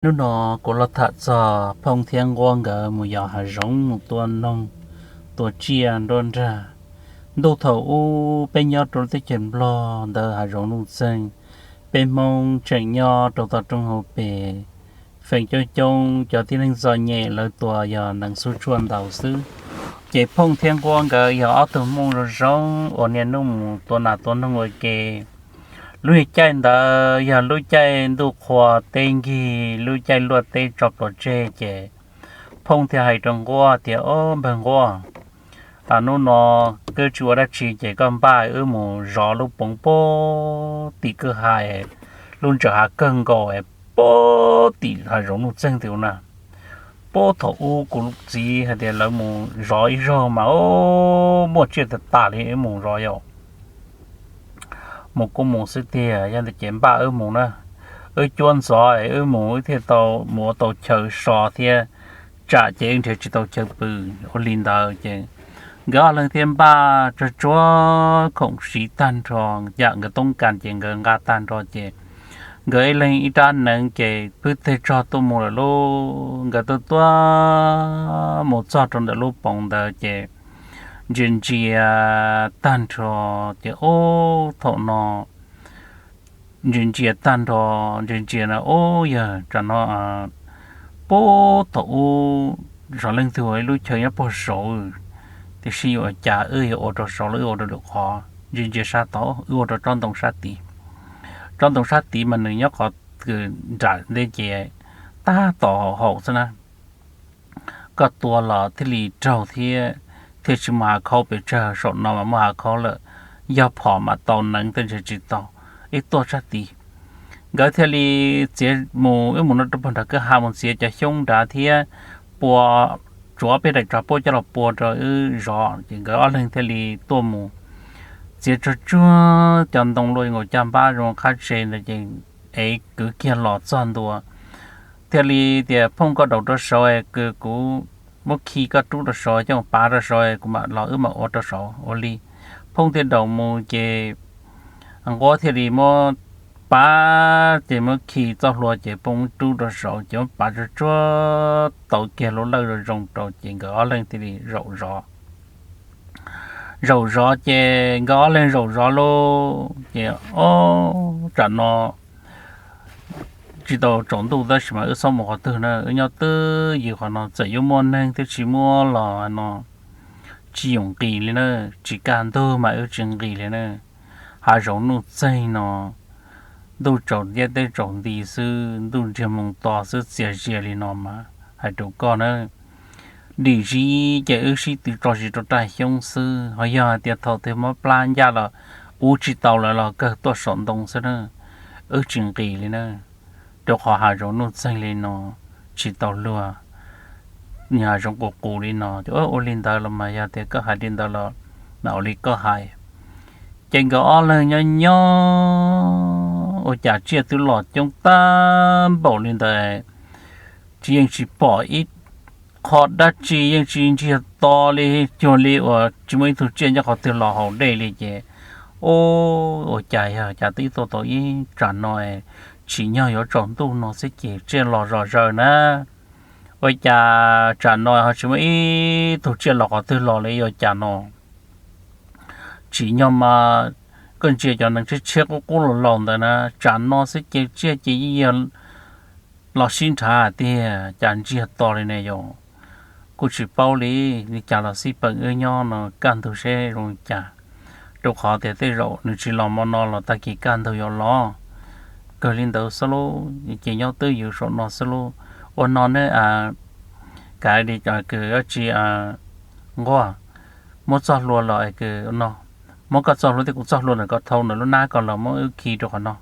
Hnub no kuv los tham txog Phooj thiab Nquab nkawd mus yos hav zoov mus tua noog, tua tsiaj nruab nrag. Ntuj thaum ub peb nyob rau teb chaws Nplog ntawd hav zoov nuj txeeg, peb Hmoob tseem nyob rau tom roob hauv pes. Feem coob coob cov tib neeg txom nyem lawv tua yog nees xub tshuaj ntau xwb. Ces Phooj thiab Nquab nkawd yog ob tug Hmoob zoo zoo uas niaj hnub mus tua nas tua noog ua ke. Lub caij ntawd yog lub caij ntuj qhua teb nkig, lub caij luaj teb tso plhuav tseg ces Phooj thiaj hais rau Nquab tias, Ob, npawg Nquab, hnub no wb tsis ua dab tsi ces koj npaj wb mus zov lub poov puag tim kwj ha, lub ntsaws hav kawg nkaus puag tim hav zoov nuj txeeg tim ub na. Puag thaum ub kuv txiv hais tias lawv mus zov ib zaug mas muaj tsiaj tas tas li, wb mus zov yom. Mus kuj mus xwb tiag, yog li ces npaj wb mus na. Wb cuab ntxov wb mus wb thiaj tau mus ua tau chaw so thiab, tsam ces wb nrhiav tsis tau chaw pw. Ua li ntawd ces nkawd ob leeg thiaj npaj tsuag tsuag khoom siv tag nrho, yam nkawd toob kas ces nkawd nqa tag nrho ces nkawd ib leeg ib rab hneev ces pw teg tsog tuaj mus lawm lauj. Nkawd tuaj tuaj mus txog rau ntawm lub poov ntawd ces ntsia ntsia tag nrho ces ub thaum no ntsia ntsia tag nrho, ntsia ntsia na ub yog tsam no puag thaum ub zov leej twg ua ib lub chaw nyob puag saud, tiam sis yuav ua cas wb yuav ua rau saud los wb ua rau lwm qhov. Ntsia ntsia sab tod wb ua rau tsob ntoo sab tid. Tsob ntoo sab tid mas nws nyob qhov kws nram ntej ces tab tom haum xwb na. Koj tua los thiaj li raug thiab, thiaj tsis muaj hav khaub pes tsawg, saum no mas muaj hav khaub lawm, yog phom mas tau neev tej ntsis tsis tau, ib tuaj sab tid. Nkawd thiaj li txiav mus, wb mus no rau puag nram kwj ha mus txiav cov xyoob nrad thiab pua, tsuav peb daim tsov puab coj los pua rau wb zov ces nkawd ob leeg thiaj li tuaj mus txiav tsuag tsuag cov ntoo luaj nkaus caj npab zoo qab tse ntawd ces ev kwv kiag los txog ntua. Thiaj li tias, Phooj, koj daus rau saud es kuv muab khi koj rub rau saud, coj pav rau saud kuv mam los wb mam ua rau saud. Ua li Phooj thiaj daus mus ces Nquab thiaj li muab pav ces muab khi txoj hlua ces Phooj rub rau saud ces muab pav tsuag tsuag tau kiag lub lawj zoo zoo rau ces nkawd ob leeg thiaj li zaum zov. Zaum zov ces nkawd ob leeg zaum zov lauj ces ob tsam no tsis tau tsaus ntuj tab sis mas wb txhob mus qhov twg na, wb nyob twj ywm qhov no, txawm yuav muaj neeg thiab tsis muaj los no tsis yoom nqis li na, tsis kaj ntug mas wb tsis nqis li na. Hav zoov nuj txeeg no, ntuj tsaus ntiab teb tsaus nti xwb, ntuj ntsiag moo to xwb, txias zias li no mas hais rau koj na, dim zis ces wb sib tw tso zis rau raj xyoob xwb. Ho yog hais tias thaum twg mob plab ncaj los ua tsis tau lawm los kawg tuaj saum ntoo xwb na, wb tsis nqis li na, rau qhov hav zoov nuj txeeg li no tsis tau luag, hav zoov qus qus li no. Ua li ntawd los mas yog tias koj hais li ntawd los mas ua li koj hais. Ces nkawd ob leeg nyob nyob ua cas tsiaj twb los coob tag npaum li ntawd, tsis yeej tsis pom ib qho dab tsi, yeej tsis ntsiag to li, cuag li uas tsis muaj ib tug tsiaj nyob qhov twg los haus dej li ces, ua cas yog cas twb tuaj tau ib tsam no tsim nyog yuav tsaus ntuj no xwb ces tsiaj los zom zaws na. Ua cas tsam no ho tsis muaj ib tug tsiaj los qhov twg los li, ua cas no? Tsim nyog mas koj ntsia cov nees tshiab tshiab qub qub laus laus ntawd na, tsam no xwb ces tsiaj ces yeej yog los sib nrhav tiag, cas ntsiag to li ne yom. Kuj tsis paub li, li cas los xij peem wb nyob no kaj ntug seb zoo li cas, rau qhov tias tej zaum nws tsis los hmo no los tag kis kaj ntug yuav los. Kawg li ntawd xwb lauj, ces nyob twj ywm saum no xwb lauj. Ua no ne, kav li kws dab tsi, Nquab, muab txoj hlua los, no, muab koj txoj hlua thiab kuv txoj hlua ntawm ko thau ntawm lub hnab ko los muab wb khi rau qhov no,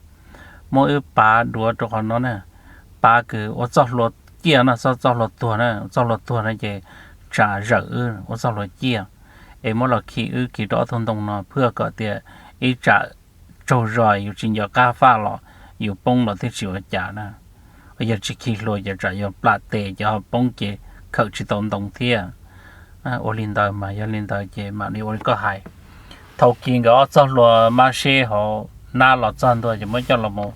muab wb pav duav rau qhov no na, pav kws ua txoj hlua ciaj no, txoj hlua tuag na, txoj hlua tuag no ces tsam zawm wb ua txoj hlua ciaj, es muab los khi wb khi rau ob tug ntoo no phwj kom tias ib tsam tsaug zog yus tsis nco qab faj los yus poob los thiaj tsis ua cas na. Yog tsis khi hlua ces tsam yuav plam tes ces ho poob ces khawm tsis tau ntoo thiab. Ua li ntawd mas yog li ntawd ces mam li ua li koj hais. Thaum kis nkawd ob txoj hlua mab seb hauv hnab los txog ntua ces muab coj los mus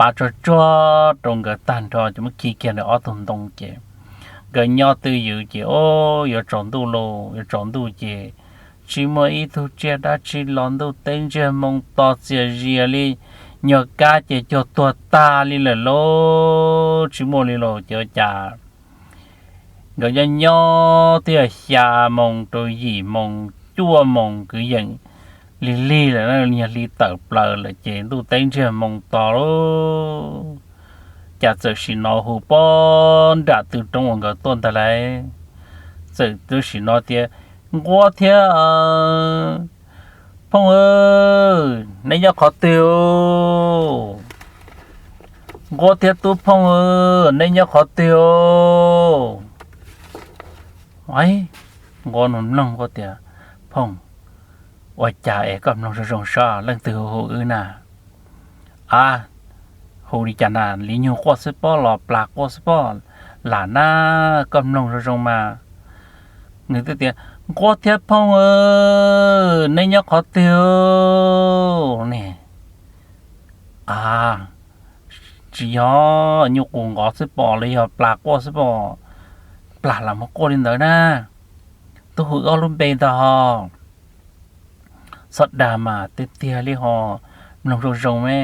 pav tsuag tsuag rau nkawd tag nrho ces muab khi kiag ntawm ob tug ntoo ces nkawd nyob twj ywm ces, o, yuav tsaus ntuj lauj, yuav tsaus ntuj ces tsis muaj ib tug tsiaj dab tsi los, ntuj teb ntsiag moo to txias zias li, nyuag kab ces cuag tuag tag li lawm lauj, tsis muaj li lauj. Ces ua cas nkawd nyob nyob twb yog xya moos rau yim moos cuaj moos kwv yees lig lig lawm, yog hli tawm plaws lawm ces ntuj teb ntsiag moo to lauj. Cas txawm sim hnov hu puag nram tw roob uas nkawd tuaj ntag lauj. Txawm tub sim hnov tias, Nquab thiab Phooj, neb nyob qhov twg? Nquab thiab Tub Phooj, neb nyob qhov twg? Nquab mloog, Nquab tias, Phooj, ua cas es koj mloog zoo zoo sav, leej twg hu hu wb na? A, hu li cas na, li nyuag quaj xwb pob los plag quaj xwb pob, lam na, koj mloog zoo zoo mas. Nws twb tias, Nquab thiab Phooj, neb nyob qhov twg ne? A, tsis yog nyuag qus nqov xwb pob los yog plag quaj xwb pob, plag lam mus quaj li ntawd na. Twb hu ob lub npe ntag ho. Txhob dag mas, tiag tiag li ho, mloog zoo zoo me.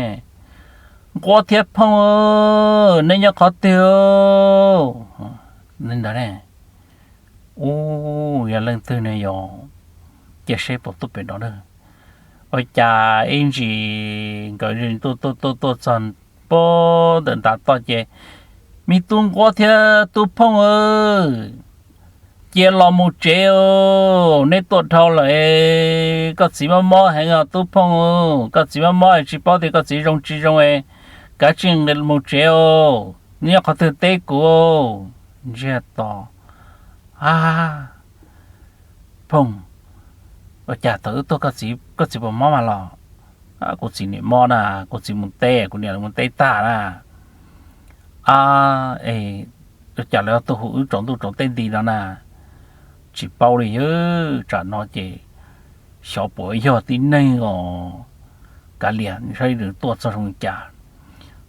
Nquab thiab Phooj, neb nyob qhov twg? Ntawd ne, u, yog leej twg ne yog, cia seb puas tuaj pem no na. Ua cas ib ntsis nkawd tuaj tuaj tuaj tuaj txog puag ntawm ntav toj ces, Me tub Nquab thiab tub Phooj, cia los mus tsev, neb tuaj dhau lawm. Koj txiv mob mob heev os tub Phooj, koj txiv mob mob tsis paub tias koj txiv zoo tsis zoo, kav tsij mus tsev, neb nyob qhov twg teb kuv. Ntsiag to, A, Phooj, ua cas thaum wb tuaj koj txiv puas mob mas los? Kuv txiv niam mob na, kuv txiv mus teb, kuv niam mus teb tag na. A, es ua cas lawv tuaj hu wb tsaus ntuj tsaus teb nti no na? Tsis paub li, tsam no ces xyov puas yog tib neeg os. Kav liam saib nws tuaj txog zoo li cas.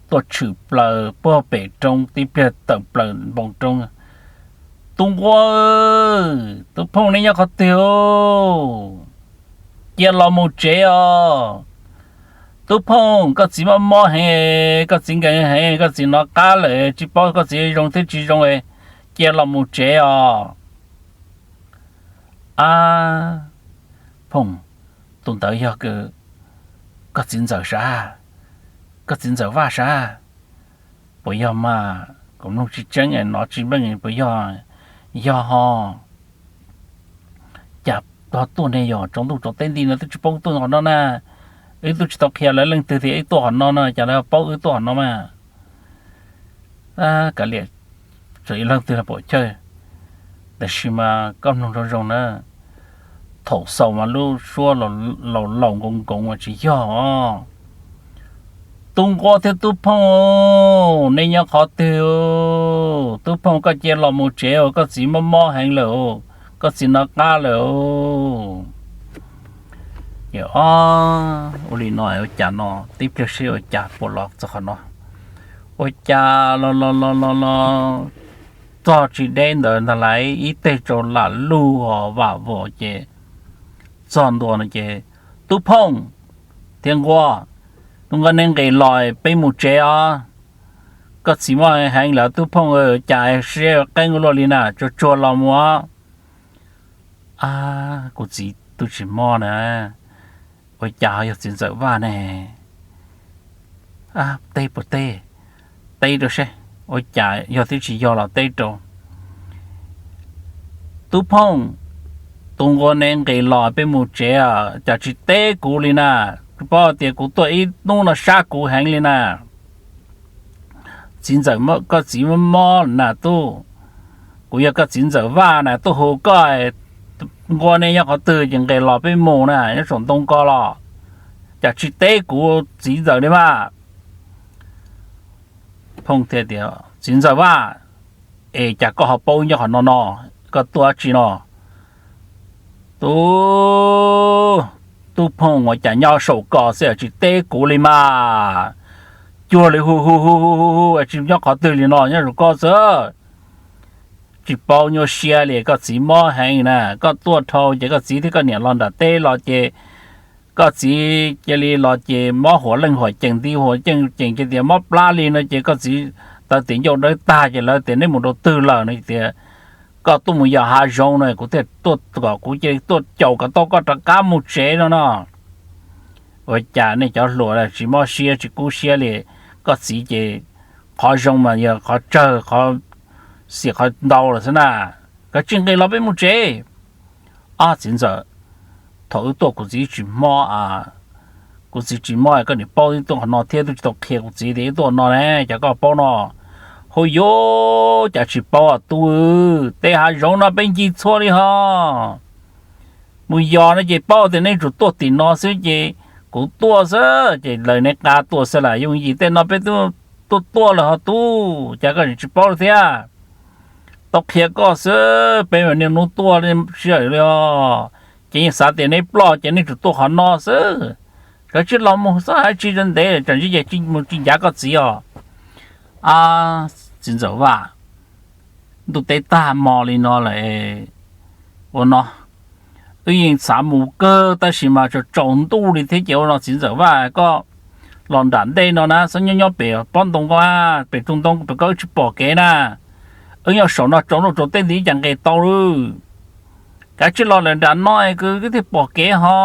Tuaj tshwm plaws puag pem roob, tib pliag tawm plaws npoo roob. Tub Nquab, tub Phooj, neb nyob qhov twg? Cia los mus tsev os. Tub Phooj, koj txiv mob mob heev, koj txiv nkees heev, koj txiv hnov qab lawm, tsis paub koj txiv zoo thiab tsis zoo, cia los mus tsev os. A, Phooj, tus ntawd yog koj txiv ntxawm sav? Koj txiv ntxawm Vaj sav? Puas yog mas? Kuv mloog tsis tseeb, hnov tsis meej, puas yog? Yog ho. Cas ho tuaj ne yog? Tsaus ntuj tsaus teb nti no twb tsis paub tuaj qhov no na. Wb twb tsis tau qhia lawv leej twg tias wb tuaj qhov no no, cas lawv paub wb tuaj qhov no mas. Kav liam, txawm leej twg los pom chawj, tab sis mas koj mloog zoo zoo na, thaum xaus mas lub suab laus laus nkoos nkoos mas tsis yog os. Tub Nquab thiab Tub Phooj, nej nyob qhov twg? Tub Phooj, koj cia los mus tsev, koj txiv mob mob heev lawm, koj txiv hnov qab lawm. Ces ua li no ua cas no tib pliag seb ua cas puas los txog qhov no. Ua cas los los los los los txog tsis deb ntawd ntag lauj, ib teg tsaus lam lug vam vos ces txog ntua no ces, Tub Phooj thiab Nquab, hnub no neb nqis los peb mus tsev os. Koj txiv mob heev lawm Tub Phooj, cas siab qeeb ua luaj li na, tsuag tsuag los mus. Kuv txiv twb tsis mob na, ua cas ho yog txiv ntxawm Vaj ne? Teb puas teb? Teb rau seb, ua cas yog twb tsis yog los teb rau. Tub Phooj, tus nquab ne nqis los peb mus tsev, cas tsis teb kuv li na? Tsis paub tias kuv tuaj ib hnub no sab kuv heev li na. Txiv ntxawm, koj txiv mob mob na tub. Kuv yog koj txiv ntxawm Vaj na, tuaj hu koj, nquab ne nyob qhov twg ces nqis los peb mus na, nyob saum ntoo ko los. Cas tsis teb kuv txiv ntxawm li mas? Phooj thiaj tias, Txiv ntxawm Vaj, es cas koj ho paub nyob qhov no no, koj tuaj dab tsi no? Tub, Tub Phooj, ua cas nyob saum ko xwb tsis teb kuv li mas? cuag li hu hu hu hu hu hu, tsis nyob qhov twg li no, nyob rau koj xwb. Tsis paub nyuaj siab li, koj txiv mob heev na, koj tuaj dhau ces koj txiv thiab koj niam los nram teb los ces koj txiv cia li los ces mob huam leej huam cees nti huam cees ces tias mob plab li no ces koj txiv taw tim ncauj dawb tag ces lawv tias neb mus rau twg lawm no tias koj tuaj mus yos hav zoov no kuv thiaj tuaj kom kuv cia li tuaj caum kom tau koj rov qab mus tsev no no. Ua cas nej cov hluas tsis mob siab tsis kub siab li, koj txiv ces qhov zoo mas yog qhov tsawg qhov xiam qhov ntau lawm xwb na. Koj tsis nqis los peb mus tsev. Ob txiv ntxawm, thaum wb tuaj kuv txiv tsis mob, kuv txiv tsis mob koj niam paub wb tuaj qhov no thiab twb tsis tau qhia kuv txiv tias wb tuaj no ne, cas koj paub no? Hu yuav cas tsis paub tub, tej hav zoov no peb ncig txhua li ho. Mus yos no ces paub tias nej tsum tuaj tim no xwb ces kuv tuaj xwb ces lawv neb qab tuaj xwb las, yooj yim tej no peb twb tuaj tuaj lawm ho tub, cas koj tsis paub thiab? Tau qhia koj xwb, peb mas niaj hnub tuaj sij hawm li os, ces yeej xav tias neb ploj ces nej tsum tuaj qhov no xwb. Koj tsis los mus txhob hais tsis ntev tsam ntshe mus tsis ncav koj txiv os. A, txiv ntxawm Vaj, ntuj teb tag hmo li no lawm, ua no wb yeej xav mus kawg tab sis mas tsaus ntuj li thiab ces ua no txiv ntxawm Vaj, koj los nram ntej no na, txhob nyob nyob pem pob ntoo ko, pem rooj ntoo pem ko wb tsis pom kev na. Wb nyob saum no tsaus ntuj tsaus teb nti cas nqis tau lawm. Kav tsij los lawm nram no es kwv thiaj pom kev ho.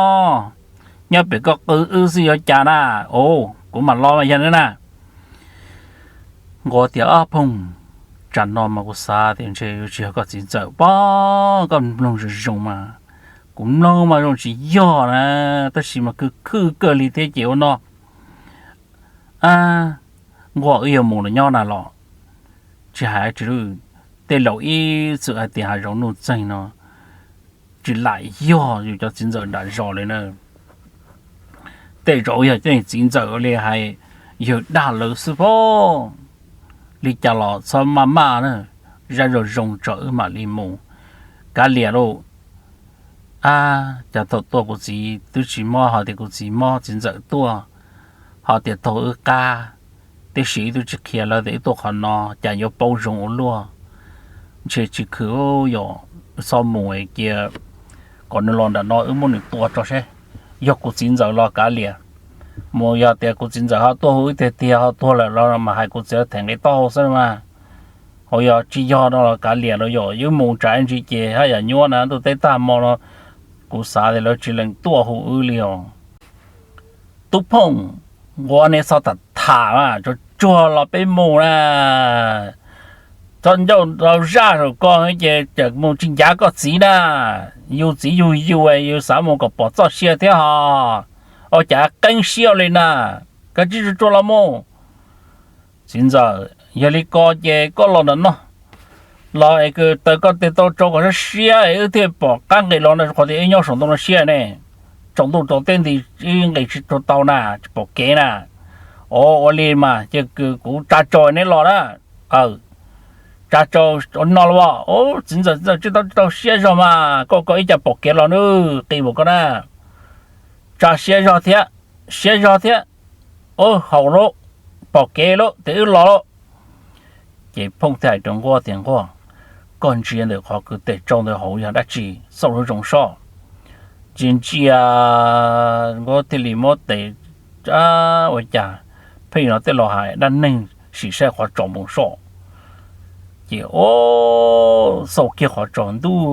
Nyob pem koj qw wb xwb yuav cas na. Kuv mam los mas yog na. Nquab tias, Ob phooj, tsam no mas kuv xav tias ntshe yuav tsis yog koj txiv ntxawm pob, koj mloog zoo zoo mas. Kuv mloog mas zoo tsis yog na, tab sis mas khwj khwj kawg li thiab ces ua no Nquab, wb yuav mus los nyob na los? Tsis hais tsis, tej laus ib txwm hais tias hav zoov nuj txeeg no tsis lam yog yus cov txiv ntxawm nram zos li na. Tej zaum yog tej txiv ntxawm li hais, yawg dag lawv xwb pob. Li cas los txhob maj maj na, zaj zoo zoo tso wb mam li mus. Kav liam lauj. A, cas thaum tuaj kuv txiv twb tsis mob, ho tias kuv txiv mob txiv ntxawm tuaj, ho tias thaum wb qab, tiam sis wb twb tsis qhia lawv tias wb tuaj qhov no, cas yuav paub zoo ua luaj. Ntshe tsis khwv, yog txhob mus cia, kom nws los nram no wb muab nws tua tso seb. Yog kuv txiv ntxawm los kav liam, mus yog tias kuv txiv ntxawm ho tuaj hu wb tiag tiag ho tuag lawm los mas hais kuv txiv them nqe taub hau xwb mas. Ho yog tsis yog no los kav liam los yog wb mus tsam ntsis ces haj yam nyuaj na, ntuj teb tag hmo no kuv xav tias lawv tsis lees tuaj hu wb li os. Tub Phooj, Nquab, neb txhob tham tham mas, tsuag tsuag los peb mus na. Txhob ncauj rau zaj saum ko ces mus tsis ncav koj txiv na. Yus txiv yug yus, yus xav mus kom pom txoj sia thiab ho. Ua cas qeeb siab li na. Koj tsis tsuag tsuag los mus. Txiv ntxawm, yog li ko ces koj los ntawm no los es taws koj tes taw tsau kom siab siab es wb thiaj pom qab nqis los ntawm qhov tias wb nyob saum ntoo no siab ne. Tsaus ntuj tsaus teb nti wb nqis tsis tau na, tsis pom kev na. Os, ua li mas ces kuv tsa tsau neb los na. Tsa tsau no los as. Txiv ntxawm, txiv ntxawm tsis tau, tsis tau siab zog mas, koj koj ib co pom kev los nawb, qis mus koj na. Tsa siab zog thiab, siab zog thiab. Ub, haum lauj, pom kev lauj, ces wb los lauj. Ces Phooj thiaj hais rau Nquab tias, Nquab, koj ntsia ntawm qhov kws tes tsau ntawd hauv yog dab tsi, xauj zoo zoo soj. Ntsia ntsia, Nquab thiaj li muab tes, ua cas pheej no tej laus hais dab neeg sim saib qhov tsos mus soj. Ces ub, xauj kiag qhov tsos ntuj,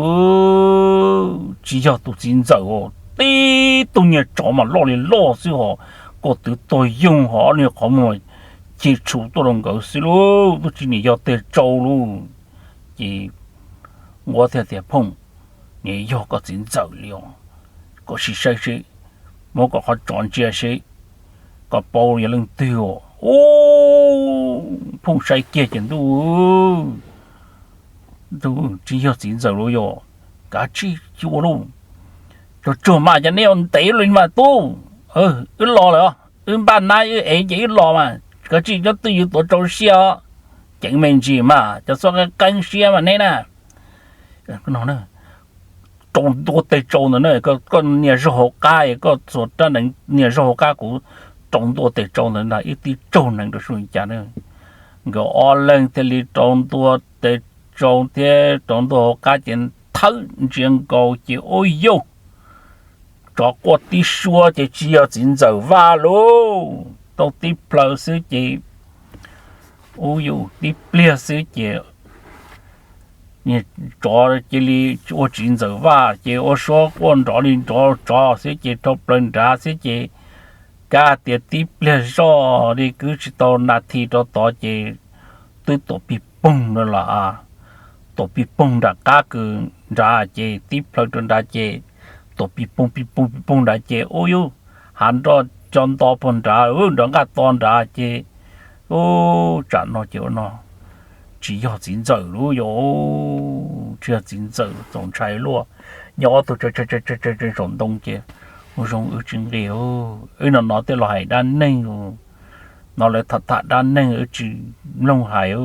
tsis yog tus txiv ntxawm, tib tug niag tsov mas loj li loj xwb ho, ko tw tuag yoog ho, ob niag qhov muag ci tshum tuaj rau nkawd xwb lauj, twb tsis nim yog tes tsau lauj. Ces Nquab thiaj tias, Phooj, nws yog koj txiv ntxawm li os, koj sim saib seb, muab koj qhov tsos ntsia seb, koj paub yog leej twg os. Ub, Phooj saib kiag ces ntuj, tsis yog txiv ntxawm lauj, yog kav tsij ua lauj. Tsuag tsuag mas ces neb ua ntev li mas tub, wb los lawm, wb npaj nab wb ev ces wb los mas, kav tsij nyob twj ywm tuav rau siab os. Ceev me ntsis mas cov txhob qeeb siab mas neb na. Rau ntua tes tsau ntawd na, koj niag zaug hauv qab, koj txuas rab neev niag zaug hauv qab kuv rau ntua tes tsau ntawd na, ib tib tsaug nees rau sab cas na. Nkawd ob leeg thiaj li rau ntua tes tsau thiab rau ntua hauv qab ces thawb ntsia nkaus ces ua yuj, tsov quaj tib suab ces tsis yog txiv ntxawm Vaj lauj, tau tib plhaw xwb ces ua yuj tib pliag xwb ces tsov cia li ua txiv ntxawm Vaj ces ua suab quaj nrov li nrov tsov xwb ces rau plaws nrad xwb ces kav tias tib pliag zoj li kwv tsis tau nas this rau tod ces twb tuam pig poog na los, tuam pig poog nram qab kws nrad ces tib plhaw rau nrad ces tuam pig poog pig poog pig poog nrad ces ua yuj, hav nroj co nto puag nrad, nrov nqaj to nrad ces ua tsam no ces ua no tsis yog txiv ntxawm lauj, yog tsis yog txiv ntxawm txaus ntshai luaj. Nyob ob tug saum ntoo ces ua zoo wb tsis nqis, wb no no tej los hais dab neeg, no lawv tham tham dab neeg wb tsis mloog hais,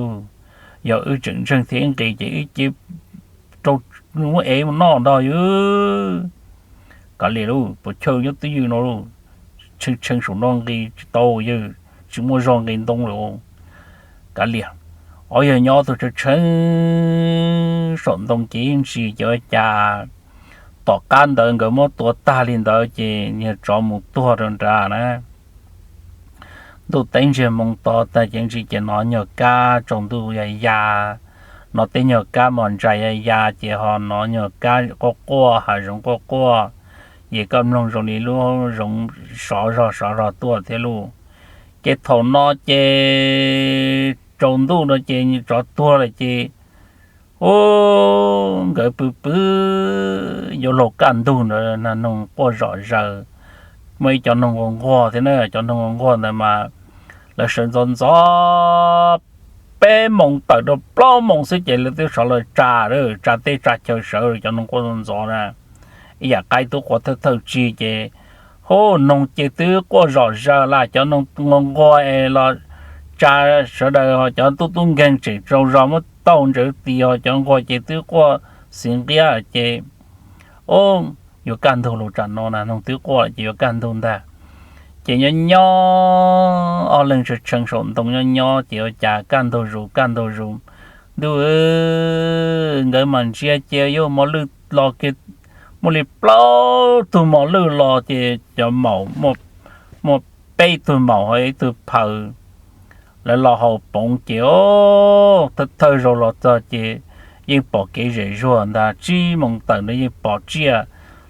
yog wb tseem ntseeg thiab wb nqis ces wb cia rau muab ev mus noj ntag yog. Kav liam lauj, puas chawj nyob twj ywm no lauj, tshee tshee saum no nqis tsis tau yog, tsis muaj zog nqis ntoo lawm. Kav liam, ob yawg nyob tug tshee tshee saum ntoo ces ntsis ces ua cas tom qab ntawd nkawd muab tua tag li ntawd ces niag tsov mus tuag rau nrad na. Ntuj teb ntsiag moo to tag ces ntsis ces hnov nyuag kab tsaus ntuj ya ya, hnov tej nyuag kab mos ntsa ya ya ces ho hnov nyuag kab quaj quaj hav zoov quaj quaj, ces koj mloog zoo li lub zoov sov zog sov zog tuaj thiab lauj. Ces thaum no ces tsaus ntuj no ces tsov tuag lawm ces ub, nkawd pw pw yuav luag kaj ntug ntawd na, noog quaj zom zaws, muaj ib cov noog nquag nquag thiab na, cov noog nquag nquag ntawd mas lawv sawv ntxov ntxov peb moos tawm rau plaub moos xwb ces lawv twb sawv los tsa, tsa teb tsa chaw sawv, cov noog quaj ntxov ntxov na. Ib yam qaib tub quav thawj thawj tsig ces hu noog ces twb quaj zom zaws las, cov noog nquag nquag es los tsa sawv daws, cov tub tub nkeeg tseem tsaug zog muab taug ntsawv tis, ho cov nquag ces twb quaj xiv nqiab ces ub, yuav kaj ntug lawm tsam no na, noog twb quaj lawm ces yuav kaj ntug ntag. Ces nyob nyob ob leeg tshee tshee saum ntoo nyob nyob ces ua cas kaj ntug zus kaj ntug zus, ntuj, nkawd mas ntsia ces yuav mos lwj los kiag, muaj li plaub tug mos lwj los ces cov maum, muaj peb tug maum ho ib tug phaws, lawv los haus poov ces thawj thawj zaug los txog ces yeej pom kev zem zuag ntag, tsib moos tawm ntawd yeej pom tsiaj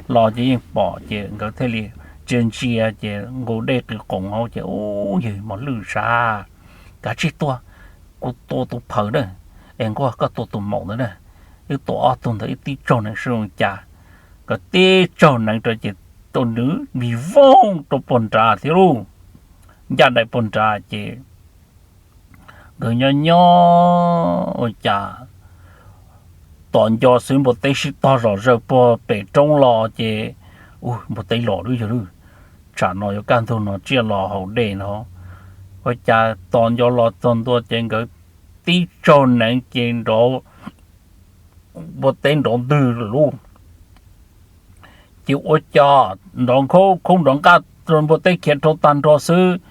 los ces yeej pom ces nkawd thiaj li ntsia ntsia ces nqus dej qw qoom hauv ces ub, yog mos lwj sas, kav tsij tua, kuv tua tus phaws na, es nquag koj tua tus maum ntawd na, wb tua ob tug ntawd ib tib tsaug nees sib zoo cas. Nkawd tib tsaug nees rau ces tus nws vij voog rau puag nrad thiab lauj, ncaj nraim puag nrad ces nkawd nyob nyob ua cas tos nco xwb npua teb sib tog zom zaws puag pem roob los ces, ub, npua teb los lawm yog lawm, tsam no yuav kaj ntug no tsiaj los haus dej no. Ua cas tos nco los txog ntua ces nkawd tib tsaug nees ces nrov, npua teb nrov ntwg lauj, ces ua cas nrov nkhaub khaub nrov nqaj, npua teb khiav dhau tag nrho xwb,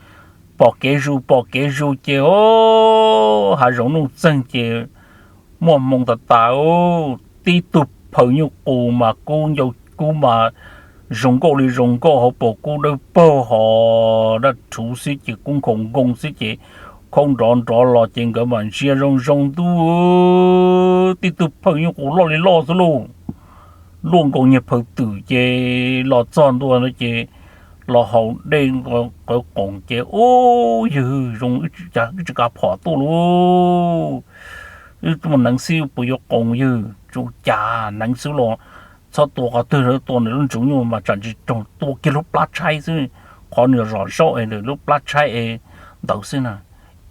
pom kev zus pom kev zus ces o, hav zoov nuj txeeg ces muaj hmoo tas tas, tib tug phaws nyuj qus mas kub ncau kub mas zoo nkauj li zoo nkauj, hauv paus kub dawb paug ho daj rhuv xwb ces kub nkhaus nkoo xwb ces khaub nrov nrov los ces nkawd mam ntsia zoo zoo ntuj, tib tug phaws nyuj qus loj li loj xwb lauj, luaj nkaus niag phaws twm ces los txog ntua no ces los haus dej qawv qoom ces ub, yog zoo, wb tsis kav phom tuaj lauj, wb mus neev xwb puas yuav qoom, yog tsis ua cas neev xwb los txhob tua qhov twg, tua nws lub ntsug nyuj mas tsam ntsis raug tua kiag lub plab tshaib xwb, qhov nws zom zaub es nws lub plab tshaib es ntawd xwb na.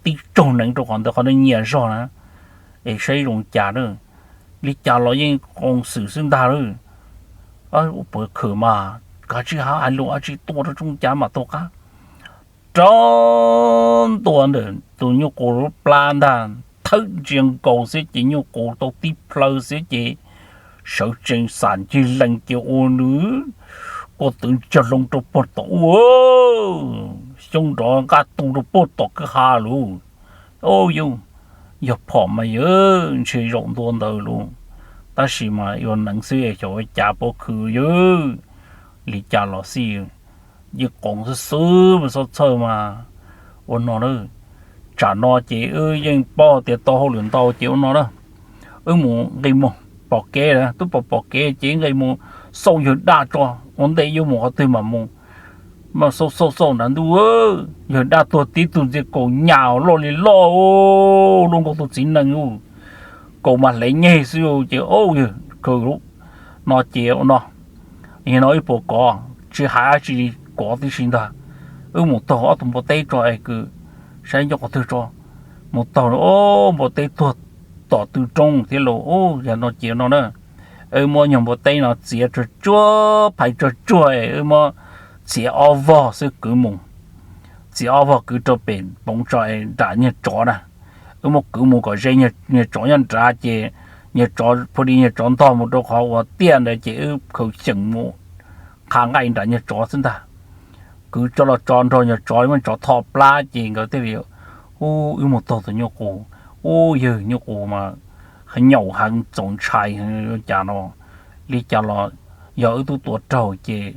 Tib tsaug neev rau qhov ntawd, qhov ntawd nyias zog na, es saib zoo cas na, li cas los yeej qoom xwm xwb ntag lauj. Puas khwm mas kav tsij hais lus dab tsi tua rau tsooj cav mam taug qab. Rov ntua ntawm tus nyuj qus lub plab ntag, thawb ntsia nkaus xwb ces nyuj qus tau tib plhaw xwb ces sawv tsees xam ncig lees ces ua nws quaj twv ncig loo rau puag tom ub, coob nrov nqaj tu rau puag tom kwj ha lauj. Au yawg, yog phom mas yawg ntshe zaum ntua ntawd lauj, tab sis mas yuav neev xwb xyov ua cas puas khwv yawg. Li cas los xij, yeej qoov xwb xwb mas txhob txhawj mas. Ua no na, tsam no ces wb yeej paub tias tau hauj lwm ntau ces ua no na, wb mus nqis mus pom kev, twb pom pom kev ces nqis mus xauj yawg daj tso, ua ntej yuav mus qhov twg mas mus. Mas xauj xauj xauj nrad ntuj, yawg daj tuag tib tug ntxiag kaus nyam loj li loj, loj nkaus tus txiv nees, kaus mas hle nyeg xwb ces yawg khaws no ces ua no, yog no wb puas kov, tsis hais dab tsi li, kov tib si ntag. Wb mus taug ob tug npua teb tso es kws saib nyob qhov twg tso. Mus taug, npua teb tuag tom tw roob thiab lauj. Yog no ces no na, wb muab nyuag npua teb no txiav tsuag tsuag, phais tsuag tsuag es wb muab txiav ob vog xwb kwv mus. Txiav ob vog kwv rau pem poov tso es nram nyuag tsov na, wb muab kwv mus kom ze nyuag tsov nyob nrad ces nyuag tsov, phu di nyuag tsov ntog mus rau qhov uas tiaj ntawd ces wb khaws xyeem mus qha nqaij nram nyuag tsov xwb ntag. Kwv tso los tso nrog nyuag tsov, muab tsov tho plab ces nkawd thiaj li, u, wb mus taug tus nyuj qus, u, yawg nyuj qus mas nyaum heev txaus ntshai heev, ua cas no, li cas los yog wb tub tuav raug ces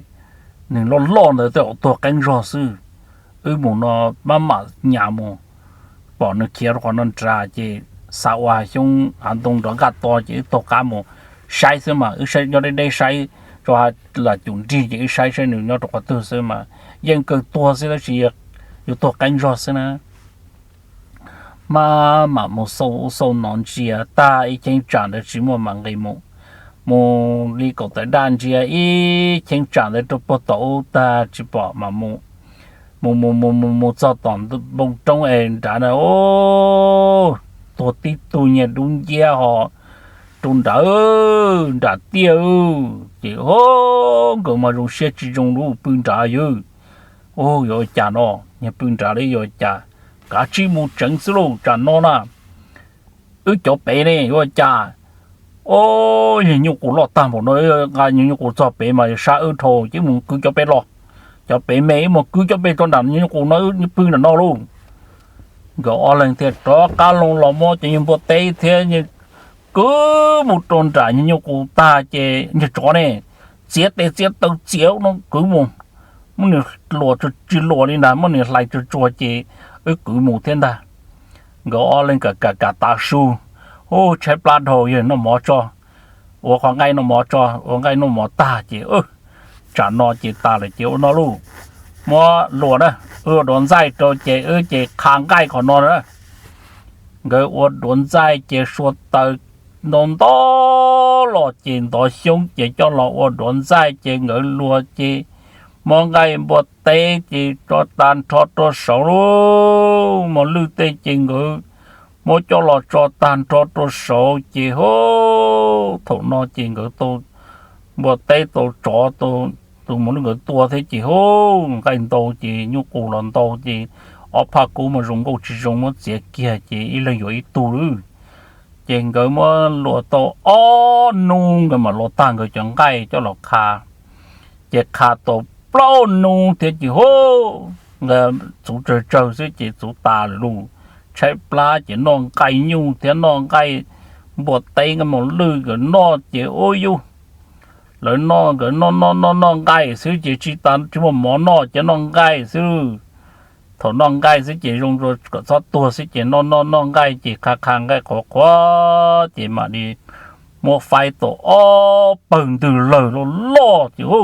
nws loj loj ntawd tej zaum tuag qeeb zog xwb. Wb mus no maj mam nyas mus, pom nws khiav rau qhov no nrad ces xav ua xyoob hav ntoo nrov nkaj to ces wb taug qab mus saib xwb mas, wb saib nyob deb deb saib, tso lam cum nrig ces wb saib saib nws nyob rau qhov twg xwb mas yeej kawg tuag xwb tab sis yuav tuag qeeb zog xwb na. Maj mam mus xauj ub xauj no ntsia tag ib cheeb tsam ntawd tsis muaj mam nqis mus. Mus li kaum tawm daj ntsia ib cheeb tsam ntawd rau puag tom ub tag tsis pom mam mus. Mus mus mus mus mus txog tom npoo roob es nrad na, tuag tib tug nyiag dub nciab ho rau nrad, nram tiaj. Ces nkawd mas zoo siab tsis zoo lub pw nrad yawg. Yuav ua cas no, nyiag pw nrad li yuav ua cas, kav tsij mus tseev xwb lauj tsam no na. Wb cov pem ne yuav ua cas? O, yog nyuj qus loj tag npaum no, nqa nyuj qus txog pem mas yog sab wb dhau ces mus kwv cov pem los. Cov pem me mus kwv cov pem tso nram nyuj qus no, pw nram no lauj. Nkawd ob leeg thiaj rov qab loo los muab cov nyuag npua teb thiab kwv mus rau nram nyuag nyuj qus tag ces nyuag tsov ne, txiav tes txiav taw txiav no kwv mus. Muab nws luas tsis luas li ntag, muab nws hlais tsuag tsuag ces wb kwv mus thiab ntag. Nkawd ob leeg kam kam kam tav su, u, tshaib plab dhau, yawg noj mov tso, ua qhov nqaij noj mov tso, ua nqaij noj mov tag ces tsam no ces tas lawm ces ua no lauj, muab luas na, wb ua duav ntxaij rau ces wb ces qha nqaij qhov no na. Nkawd ua duav ntxaij ces sua taws ntau ntau los ces ntov xyoob ces coj los ua duav ntxaij ces nkawd luas ces muab nqaij npua teb ces tso tag nrho rau saud lauj, mos lwj tej ces nkawd muab coj los tso tag nrho rau saud ces hu, thaum no ces nkawd tau npua teb tau tsov tau tus mos lwj nkawd tua thiab ces hu, nqaij ntau ces nyuj qus los ntau ces ob phaj kub mas zoo nkauj tsis zoo muab txiav kiag ces ib leeg yuav ib tug lawm. Ces nkawd muab luas tau ob hnub nkawd mam luas tag nkawd cov nqaij coj los qha. Ces qha tau plaub hnub thiab ces hu, nkawd txuv tsawg tsawg xwb ces txuv tas lawm lauj. Tshaib plab ces noj nqaij nyuj thiab noj nqaij npua teb nqaij mos lwj nkawd noj ces ua yus, lawv noj nkawd noj noj noj noj nqaij xwb ces tsis tas tsis muaj mov noj ces noj nqaij xwb. Thaum noj nqaij xwb ces zoo rau kom txhob tuag xwb ces noj noj noj nqaij ces qha qha nqaij qhuav qhuav ces mam li muab faib tau ob pawg ntws lawg loj loj ces hu,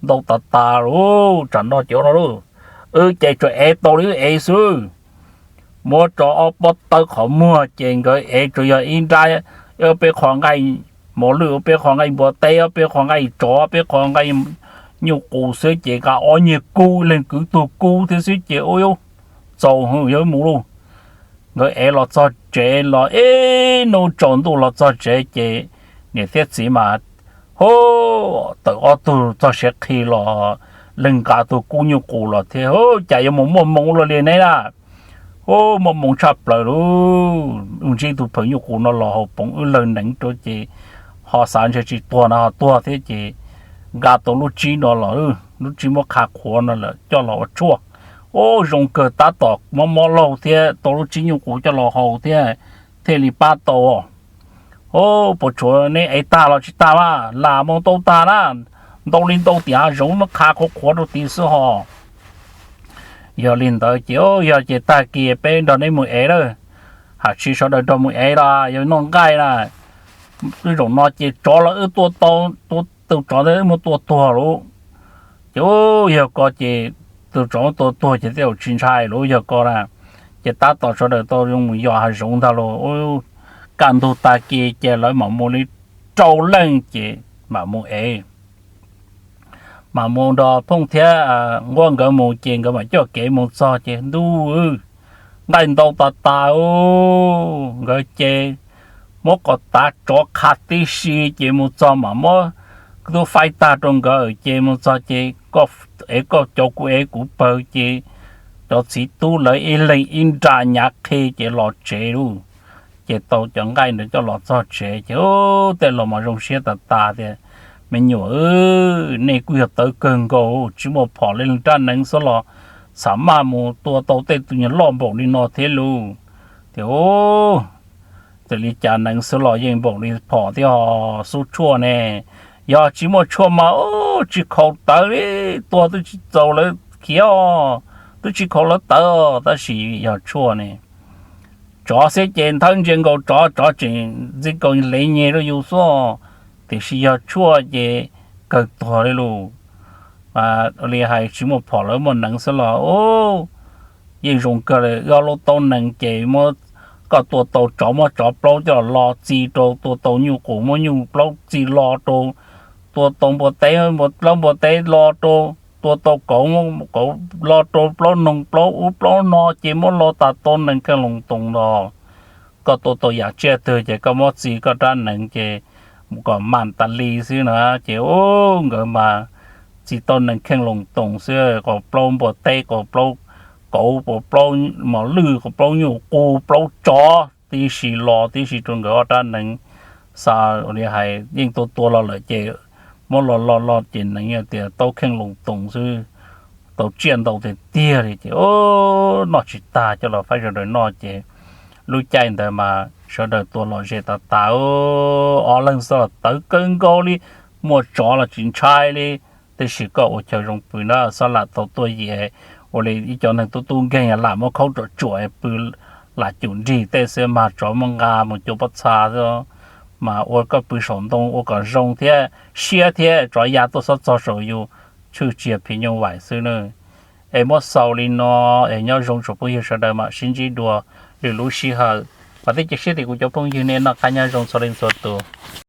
ntau tas tas lauj, tsam no ces ua no lauj. Wb ces tsuas ev tau li wb ev xwb. Muab tso ob pob tawb qhov muag ces nkawd ev tsuas yog ib nrab, ob peb qho nqaij mos lwj, ob peb qho nqaij npua teb, ob peb qho nqaij tsov, ob peb qho nqaij nyuj qus xwb ces nqa ob nyuag kub, leej kwv tug kub thiab xwb ces ua txaus yog mus lauj. Nkawd ev los txog tsev los ib hnub tsaus ntuj los txog tsev ces niam thiab txiv mas hu, tawm ob tug txog siav qhi los leej nqa tug kub nyuj qus los thiab, hu, cas yuav mus muaj hmoo luaj li neb na. Hu, muaj hmoo tshaj plaws lauj, ntsib tug phaws nyuj qus no los haus poov wb lawg neev rau ces ho xav ntshe tsis tuag no ho tuag thiab ces nqa tau lub tsib no los, lub tsib muab qha qhuav no lawm coj los ua tshuaj. Ub, zoo kawg, tab tom mob mob laug thiab tau lub tsib nyuj qus coj los haus thiab thiaj li pab tau. Ub, puas tshuav neb ev tag los tsis tag mas? Lam mus ntau tag na, ntau li ntau tiam hav zoov muab qhav qhuav qhuav rau tid xwb hos. Yog li ntawd ces yog ces tag kis peb nrog neb mus ev lawm, hais tsis sawv daws nrog mus ev los yog noj nqaij na. Wb zaum no ces tsov los wb tua tau, tus tsov ntawd wb muab tua tuag lauj. Ces yog ko ces tus tsov tua tuag ces tej zaum tsis ntshai lauj, yog ko na. Ces tab tom sawv daws tau zoo mus yos hav zoov ntag lauj. Kaj ntug tag kis ces lawv mam mus li rau leej ces mam mus ev. Mam mus nrog Phooj thiab Nquab nkawd mus ces nkawd mam coj kev mus txog ces ntuj, nqaij ntau tas tas. Nkawd ces muab kom tav tsov qhav tib si ces mus txog mam muab tub faib tag rau nkawd ces mus txog ces koj ev koj cov kuv ev kuv pawg ces cov txiv tub lawv ib leeg ib nra nyav qhi ces los tsev lauj. Ces tau cov nqaij ntawd coj los txog tsev ces tej los mas zoo siab tas tas tias, me nyuam, nej kuj yog tawv kawg nkaus, tsis muaj phom li rab hneev xwb los xam maj mus tua tau tej tus nyuag loj npaum li no thiab lauj. Tias, txawm li cas hneev xwb los yeej npaum li phom thiab os, xub tshuaj ne. Yog tsis muaj tshuaj mas tsis khaus tawv li, tua twb tsis txaus lawv khiav, twb tsis khaus lawv tawv, tab sis yog tshuaj ne. Tsov xwb ces nthawv ntsia nkaus tsov, tsov tseem ntxi nkaus lev nyeg rau yus xwb, tiam sis yog tshuaj ces kawg tuag li lauj. Ua li hais tsis muaj phom lawv muaj hneev xwb los yeej zoo kawg li. Wb ob lub taub hneev ces muab, koj tua tau tsov muab tsov plaub coj los lo txi rau, tua tau nyuj qus muab nyuj plaub txi lo rau, tua tau npua teb muab plaub npua teb lo rau, tua tau kauv kauv lo rau, plaub noog plaub ub plaub no ces muab lo tas tau hneev kheej loos toos los. Koj tua tau yam tsiaj twg ces koj muab txi koj rab hneev ces mus kom mam tas li xwb na. Ces ub, nkawd mas txi tau hneev kheej loos toos xwb, kom plaub npua teb, kom plaub kauv, kom plaub mos lwj, kom plaub nyuj qus, plaub tsov tib si lo tib si rau nkawd ob rab hneev. Xav ua li hais yeej tua tua los lawm ces muab lo lo lo ces hneev tias tau kheej loos toos xwb, tau tsiaj ntau tiag tiag li ces noj tsis tag coj los faib sawv daws noj ces lub caij ntawd mas sawv daws tua los ze tas tas, ob leeg xwb los tawv kawg nkaus li. Muaj tsov los tsis ntshai li. Tiam sis koj ua chaw zoo pw na, xob lam tau tuaj yim ua li ib cov neeg tub tub nkeeg lam muab khaub tsuam tsuam pw, lam cum nrig tej xwb mas tsov muab nqa mus cua pob txha xwb. Mas ua koj pw saum ntoo ua kom zoo thiab siab thiab tsov ya tuaj xob txog saum yus tshwj cia phim nyuj vais xwb na. Es muab xaus li no, es nyob zoo tsoom phooj ywg sawv daws mam sib ntsib dua lwm lub sij hawm. Vam thiab cia siab tias kuv cov phooj ywg nej noj qab nyob zoo txhua leej txhua tus.